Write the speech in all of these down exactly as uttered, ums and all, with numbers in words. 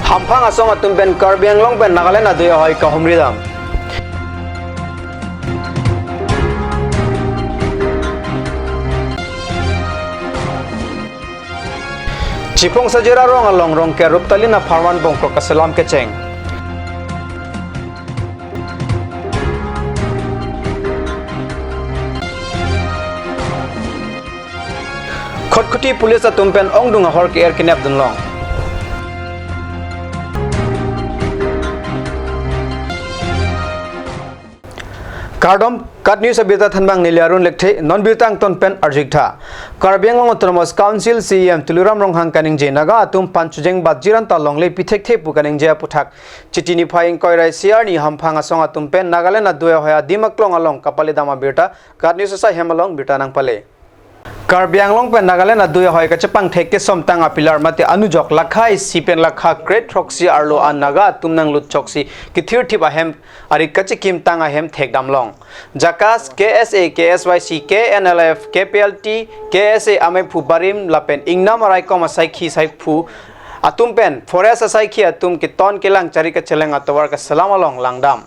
Hamphang asong atum pen Karbi Anglong pen Nagaland adui ahoi kahumri dam. Chiphong Sajira Rong along Rongker Ruptalin apharman bongkrok kaselam kecheng. Khatkhati police atum pen ongdung ahor ke-er kenep dunlong. Kardom, KAT News abirta thanbang neli Arun Lekthe, non birta angton pen arju-ik tha. Karbi Anglong Autonomous Council CEM Tuliram Ronghang kaningje Naga atum aphan chojeng bat jiran ta longle pithekthe pu kaningje aputhak Chiti niphai ingkoi ra isi arni hamphang asong atum pen Nagaland adui ahoi adim aklong along kapale dam abirta KAT News asai hem along birta nangpale. Karbi Anglong pen Nagaland adui ahoi kachepangthek kesom tang apilar mate anujok lakha isi pen lakha kre-throksi arlo an Naga atum nanglut choksi kethirthip ahem ari kachikim tang ahem thekdam long. JACAS, KSA, KSYC, KNLF, KPLT, KSA ameiphu barim lapen ingnam araikom asaikhi saiphu atum pen forest asaikhi atum keton kelang chari kacheleng atovar kaselam along langdam.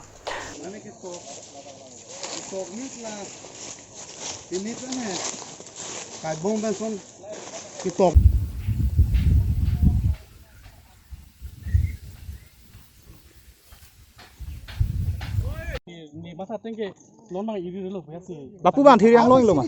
Lapu bang thiri anglong lo ma.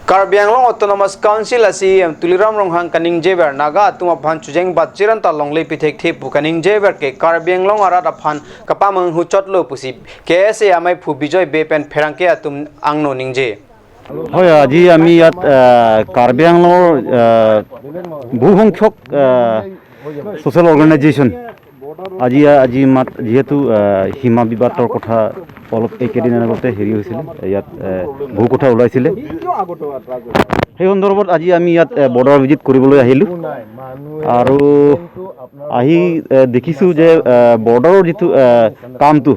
Karbi Anglong Autonomous Council a CEM Tuliram Ronghang kaningjever Naga atum aphan chojeng bat jiran ta longle pithekthe pu kaningjever ke Karbi Anglong arat aphan kapamang huchot lo pusi KSA ameiphu Bijoy Bey pen pherangke atum angno ningje. হয়, আজি আমি ইয়াত, আহ, কাৰ্বি আংলঙৰ, আহ, বহু সংখ্যক, আহ, social organisation আজি, আজি মাত যিহেতু, আহ, সীমা বিবাদৰ কথা অলপ এইকেইদিন আগতে হেৰি হৈছিলে, ইয়াত, আহ, বহু কথা ওলাইছিলে। সেই সন্দৰ্ভত আজি আমি ইয়াত, আহ, বৰ্ডাৰ ভিজিট কৰিবলৈ আহিলোঁ আৰু আহি, আহ, দেখিছোঁ যে, আহ, বৰ্ডাৰৰ যিটো, আহ, কামটো,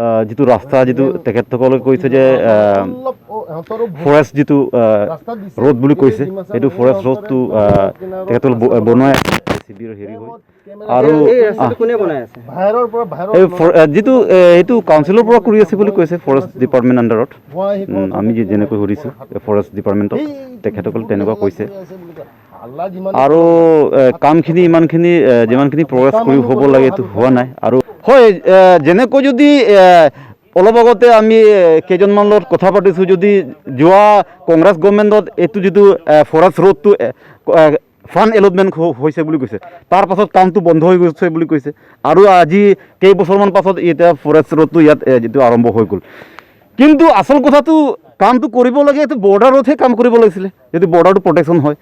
আহ, যিটো ৰাস্তা, যিটো তেখেতসকলে কৈছে যে, আহ, ফৰেষ্ট যিটো, আহ, ৰোড বুলি কৈছে, সেইটো ফৰেষ্ট ৰোডটো, আহ, তেখেতসকলে ব-, বনোৱাই আছে, জে চি বিৰ হেৰি হৈ। আৰু, এই, এই ৰাস্তাটো আহ, কোনে বনাই আছে? এই ফৰ-, আহ, যিটো, এ, এইটো কাউন্সিলৰ পৰা কৰি আছে বুলি কৈছে, ফৰেষ্ট ডিপাৰ্টমেণ্ট আণ্ডাৰত। উম, আমি যে-, যেনেকৈ সুধিছোঁ, এ, ফৰেষ্ট ডিপাৰ্টমেণ্টত তেখেতসকলে তেনেকুৱা কৈছে। আৰু, এ, কামখিনি ইমানখিনি, এ, যিমানখিনি প্ৰগ্ৰেছ কৰি হ'ব লাগে, এইটো হোৱা নাই। আৰু হয়, এ, যেনেকৈ যদি, এ, অলপ আগতে আমি, এ, কেইজনমান লগত কথা পাতিছোঁ, যদি যোৱা কংগ্ৰেছ গভৰ্ণমেণ্টত এইটো যিটো, এ, ফৰেষ্ট ৰোডটো, এ, ক-, এ, ফাণ্ড এলটমেণ্ট হ-, হৈছে বুলি কৈছে, তাৰ পাছত কামটো বন্ধ হৈ গৈছে বুলি কৈছে। আৰু আজি কেইবছৰমান পাছত এতিয়া ফৰেষ্ট ৰোডটো ইয়াত, এ, যিটো আৰম্ভ হৈ গ'ল। কিন্তু আচল কথাটো কামটো কৰিব লাগে, এইটো বৰ্ডাৰতহে কাম কৰিব লাগিছিলে, যদি বৰ্ডাৰটো প্ৰটেকশ্যন হয়।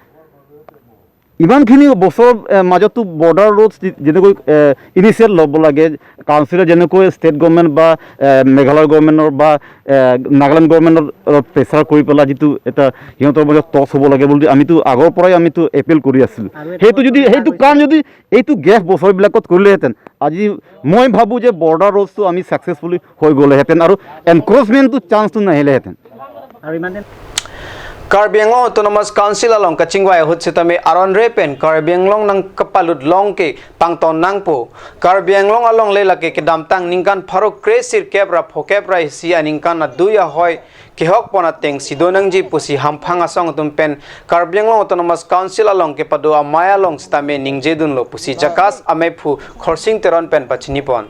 ইমানখিনি বছৰৰ, এ, মাজতো বৰ্ডাৰ ৰোড যি-, যেনেকৈ, এ, ইনিচিয়েট ল'ব লাগে, কাউন্সিলে যেনেকৈ ষ্টেট গভৰ্ণমেণ্ট বা, এ, মেঘালয় গভৰ্ণমেণ্টৰ বা, এ, নাগালেণ্ড গভৰ্ণমেণ্টৰ প্ৰেছাৰ কৰি পেলাই যিটো এটা সিহঁতৰ মাজত টকছ হ'ব লাগে বুলি আমিতো আগৰ পৰাই আমিতো এপিল কৰি আছিলোঁ। আৰু সেইটো যদি, সেইটো কাম যদি এইটো গেপ বছৰবিলাকত কৰিলেহেঁতেন, আজি মই ভাবোঁ যে বৰ্ডাৰ ৰোডটো আমি ছাকচেছফুলি হৈ গ'লেহেঁতেন আৰু এনক্ৰ'চমেণ্টটো চান্সটো নাহিলেহেঁতেন। আৰু ইমান দিন Karbi Anglong Autonomous Council along kachingvai ahut sitame aron re pen Karbi Anglong nangkapalut long ke pangton nangpo. Karbi Anglong alongle lake kedamtang ningkan pharo kre sirkep ra phokep ra isi aningkan adui ahoi kehok pon ateng si do nangji pusi hamphang asong atum pen Karbi Anglong Autonomous Council along kepado amei along sitame ningje dunlo pusi JACAS ameiphu Khorsing Teron pen pachini pon.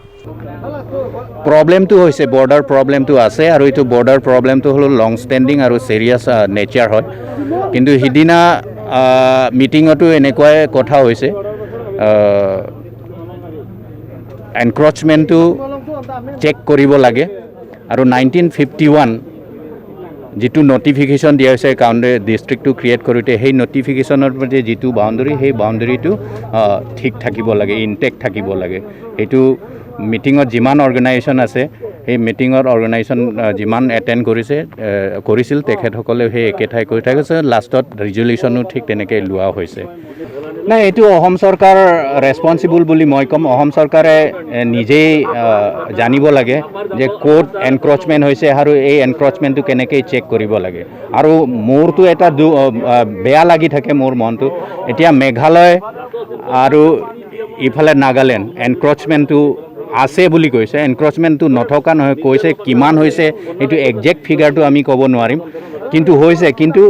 প্ৰব্লেমটো হৈছে, বৰ্ডাৰ প্ৰব্লেমটো আছে আৰু এইটো বৰ্ডাৰ প্ৰব্লেমটো হ'ল long standing আৰু ছিৰিয়াছ, আ, নেচাৰ হয়। কিন্তু সিদিনা, আ, মিটিঙতো এনেকুৱাই কথা হৈছে, আ, এনক্ৰ'চমেণ্টটো চেক কৰিব লাগে আৰু নাইনটিন ফিফটি ওৱান যিটো নটিফিকেশ্যন দিয়া হৈছে কাউণ্টি ডিষ্ট্ৰিক্টটো ক্ৰিয়েট কৰোঁতে, সেই নটিফিকেশ্যনৰ মতে যিটো বাউণ্ডেৰী, সেই বাউণ্ডেৰীটো, আ, ঠিক থাকিব লাগে, ইনটেক্ট থাকিব লাগে। সেইটো মিটিঙত যিমান অৰ্গেনাইজেশ্যন আছে, সেই মিটিঙত অৰ্গেনাইজেশ্যন, আ, যিমান এটেণ্ড কৰিছে, এ, কৰিছিল, তেখেতসকলেও সেই একে ঠাই কৰি থাকিছে। লাষ্টত ৰিজলিউশ্যনো ঠিক তেনেকৈ লোৱা হৈছে। নাই, এইটো অসম চৰকাৰ ৰেছপনচিবল বুলি মই ক'ম। অসম চৰকাৰে এ, নিজেই আহ, জানিব লাগে যে ক'ত এনক্ৰ'চমেণ্ট হৈছে আৰু এই এনক্ৰ'চমেণ্টটো কেনেকৈ চেক কৰিব লাগে। আৰু মোৰতো এটা দু- আহ, আহ, বেয়া লাগি থাকে মোৰ মনটো। এতিয়া মেঘালয় আৰু ইফালে নাগালেণ্ড এনক্ৰ'চমেণ্টটো আছে বুলি কৈছে, এনক্ৰ'চমেণ্টটো নথকা নহয় কৈছে। কিমান হৈছে সেইটো একজেক্ট ফিগাৰটো আমি ক'ব নোৱাৰিম, কিন্তু হৈছে। কিন্তু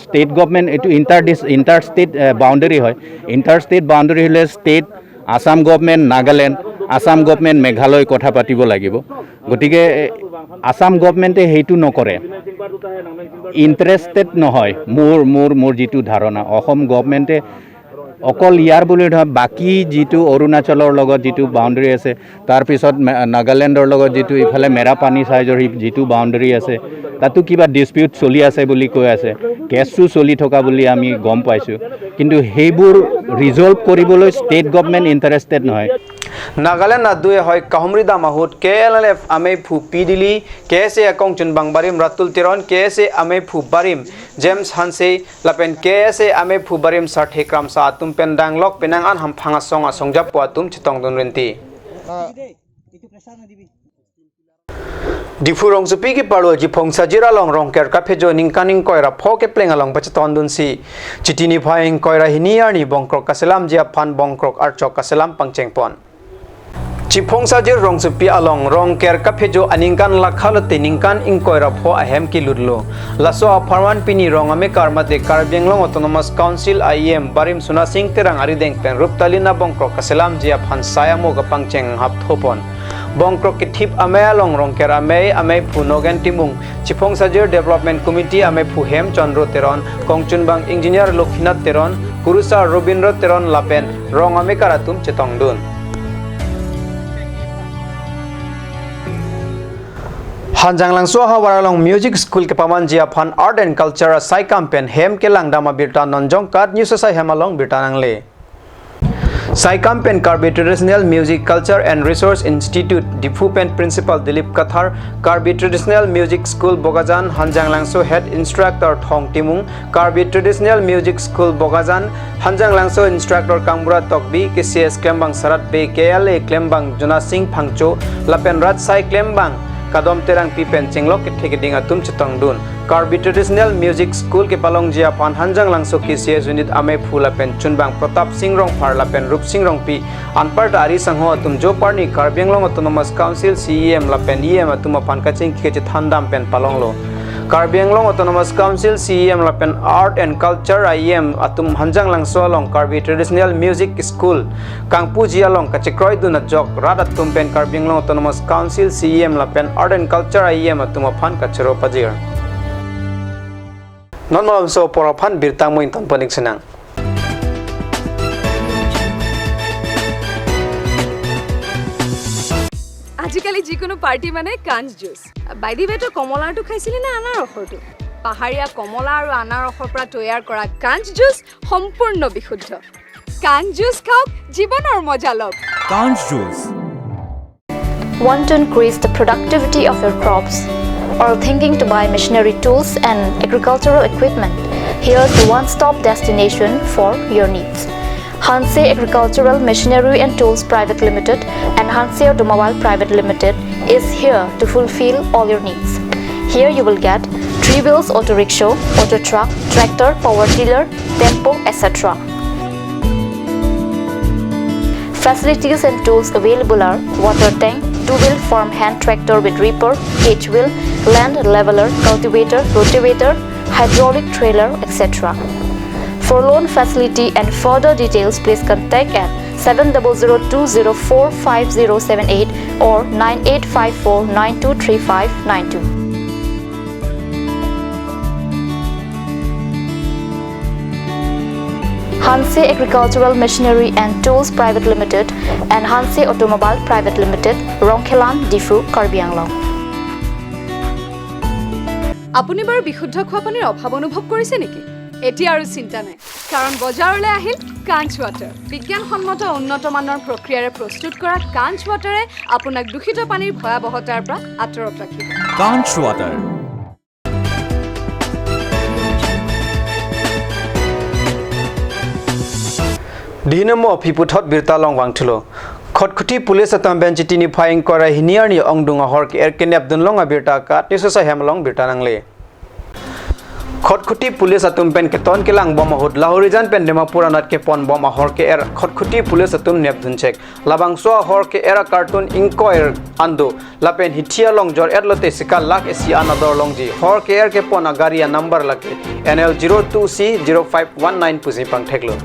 ষ্টেট গভৰ্ণমেণ্ট, এইটো inter dish inter state boundary হয়। ইণ্টাৰ ষ্টেট বাউণ্ডেৰী হ'লে ষ্টেট আছাম গভৰ্ণমেণ্ট, নাগালেণ্ড, আছাম গভৰ্ণমেণ্ট, মেঘালয় কথা পাতিব লাগিব। গতিকে আছাম গভৰ্ণমেণ্টে সেইটো নকৰে, ইণ্টাৰেষ্টেড নহয়। মোৰ মোৰ মোৰ যিটো ধাৰণা, অসম গভৰ্ণমেণ্টে অকল ইয়াৰ বুলি নহয়, বাকী যিটো অৰুণাচলৰ লগত যিটো বাউণ্ডেৰী আছে, তাৰপিছত মে- নাগালেণ্ডৰ লগত যিটো ইফালে মেৰাপানী চাইজৰ সি- যিটো বাউণ্ডেৰী আছে, তাতো কিবা ডিছপিউট চলি আছে বুলি কৈ আছে, কেছো চলি থকা বুলি আমি গম পাইছোঁ। কিন্তু সেইবোৰ ৰিজল্ভ কৰিবলৈ ষ্টেট গভৰ্ণমেণ্ট ইণ্টাৰেষ্টেড নহয়। Nagaland adui ahoi kahumri dam ahut K L N F ameiphu P Dili, K S A akongchunbang barim Ratul Teron, K S A ameiphu barim James Hanse, lapen K S A ameiphu barim Sarthe Kramsa atum pen danglok penang an hamphang asong asong japo atum chetongdun rinti. Diphu rongsopi kepalo Chiphong Sajir along Rongker kaphejo ningkan ingkoi ra pho kepleng along pachetongdunsi Chiti niphai ingkoi ra hini arni bongkrok kaselamji aphan bongkrok archok kaselam pangchengpon. Chiphong Sajir rongsopi along Rongker kaphejo aningkan lakha lote ningkan ingkoi ra pho ahem kelutlo. Laso apharman pini rong amekar mate Karbi Anglong Autonomous Council a E M barim Sona Sing Terang arideng pen ruptalin abongkrok kaselamji aphan sai amo kapangcheng hap thopon. Bongkrok kethip amei along Rongker amei, ameiphu Nogen Timung, Chiphong Sajir Development Committee ameiphu hem Chandro Teron, kongchunbang engineer Lokhinath Teron, kurusar Robindro Teron lapen rong amekar atum chetongdun. Hanjanglangso ahavar along music school kepamanji aphan art and culture asaikam pen hem kelangdam abirta non Jongkat News asai hem along birta nangle. Saikam pen Karbi Traditional Music Culture and Resource Institute, Diphu pen Principal Dilip Kathar, Karbi Traditional Music School Bokajan, Hanjanglangso Head Instructor Thong Timung, Karbi Traditional Music School Bokajan, Hanjanglangso Instructor Kangbura Tokbi, K C S klembang Sarat Bey, K L A klembang Jona Sing Phangcho, lapen rat sai klembang Kadom Terangpi pen chenglok kethe keding atum chetongdun. Karbi Traditional Music School kepalongji aphan Hanjanglangso K C S unit ameiphu lapen chunbang Pratap Sing Rongphar lapen Rup Sing Rongpi anparta ari sangho atum joparni Karbi Anglong Autonomous Council C E M lapen E M atum aphan kachingki kachethandam pen palonglo. Karbi Anglong Autonomous Council C E M lapen Art and Culture a E M atum Hanjanglangso along Karbi Traditional Music School kangpuji along kachekroidun ajok rat atum pen Karbi Anglong Autonomous Council C E M lapen Art and Culture a E M atum aphan kachoro pajir. Non malomso apor aphan birta mo ingtonpon ik sinang. আজিকালি যিকোনো পাৰ্টি মানে কাঞ্চ juice. By the ৱে, তই কমলাৰটো খাইছিলি নে আনাৰসৰটো? পাহাৰীয়া কমলা আৰু আনাৰসৰ পৰা তৈয়াৰ কৰা কাঞ্চ জুচ সম্পূৰ্ণ বিশুদ্ধ। কাঞ্চ জুচ খাওক, জীৱনৰ মজা লওক। Kanch juice. Want to increase the productivity of your crops? Or thinking to buy machinery, tools and agricultural equipment? Here's the one-stop destination for your needs. Hanse Agricultural Machinery and Tools Private Limited and Hanse Automobile Private Limited is here to fulfill all your needs. Here you will get three wheels auto rickshaw, auto truck, tractor, power tiller, tempo, et cetera. Facilities and tools available are water tank, two-wheel farm hand tractor with reaper, cage wheel, land leveler, cultivator, rotavator, hydraulic trailer, et cetera. For loan facility and further details, please contact at seven double zero two zero four five zero seven eight or nine eight five four nine two three five nine two. Hanse Agricultural Machinery and Tools Private Limited and Hanse Automobile Private Limited, Rongkhelan, Diphu, Karbi Anglong. আপুনি বাৰু বিশুদ্ধ খোৱা পানীৰ অভাৱ অনুভৱ কৰিছে নেকি? এতিয়া আৰু চিন্তা নাই, কাৰণ বজাৰলৈ আহিল কাঞ্চ ৱাটাৰ। বিজ্ঞানসন্মত উন্নত মানৰ প্ৰক্ৰিয়াৰে প্ৰস্তুত কৰা কাঞ্চ ৱাটাৰে আপোনাক দূষিত পানীৰ ভয়াৱহতাৰ পৰা আঁতৰত ৰাখিব। Kanch water. Dihinomo aphi puthot birta along vangthulo. Khatkhati police atum pen Chiti niphai ingkoi ra hini arni ongdung ahor ke-er kenep dunlong abirta kat ni sosa hem along birta nangle. Khatkhati police atum pen keton kelang bom ahut Lahorijan pen Dimapur anat kepon bom ahor ke-er Khatkhati police atum nep dunchek. Labangso ahor ke-er a-carton ingkoi ando lapen hithi along jor-et lote sika lakh isi an ador longji. Hor ke-er kepon agari a-number lake N L zero two C zero five one nine pusi pangtheklo.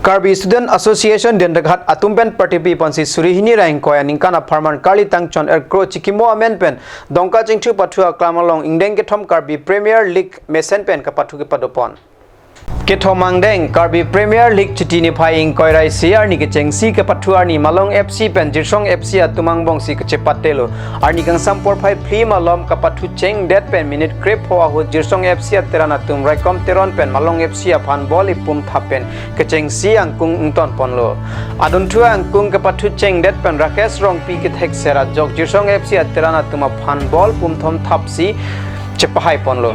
Karbi Student Association Dentaghat atum pen party pi ponsi suri hini ra ingkoi aningkan apharman karli tangchon er kro chikimo amen pen Dongka Chingthu pathu aklam along ingdeng kethom Karbi Premier League mesen pen kapathu kepadopon. Kethom angdeng Karbi Premier League Chiti niphai ingkoi ra isi arni kechengsi kapathu arni Malong F C pen Jirsong F C atum angbongsi kachepatelo. Arni kangsam porphai phli malom kapathu chengdet pen minute krepho ahut Jirsong F C a-teran atum Raikom Teron pen Malong F C aphan ball ipum thap pen kechengsi angkung ington ponlo. Adunthu angkung kapathu chengdet pen Rakesh Rongpi kethek sera jok Jirsong F C a-teran atum aphan ball pumthom thapsi chepahai ponlo.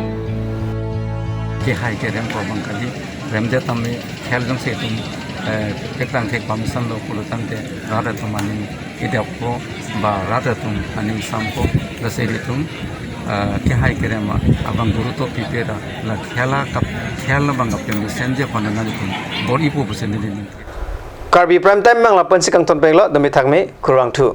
Kehai kerem ko bang kali, remde tame khel jongsi itum, eh, thektang thek permission lo pulo tangte rat atum aning idep ko ba rat atum aning sam ko, lasi itum, eh, kehai kerem abang guruto pipe ra la khela kap khel bang kapem senje panangan itum bor ipo pusi neli ning. Karbi Prime Time mang lapen si kangton penglo, demi thakmi, kurvangthu.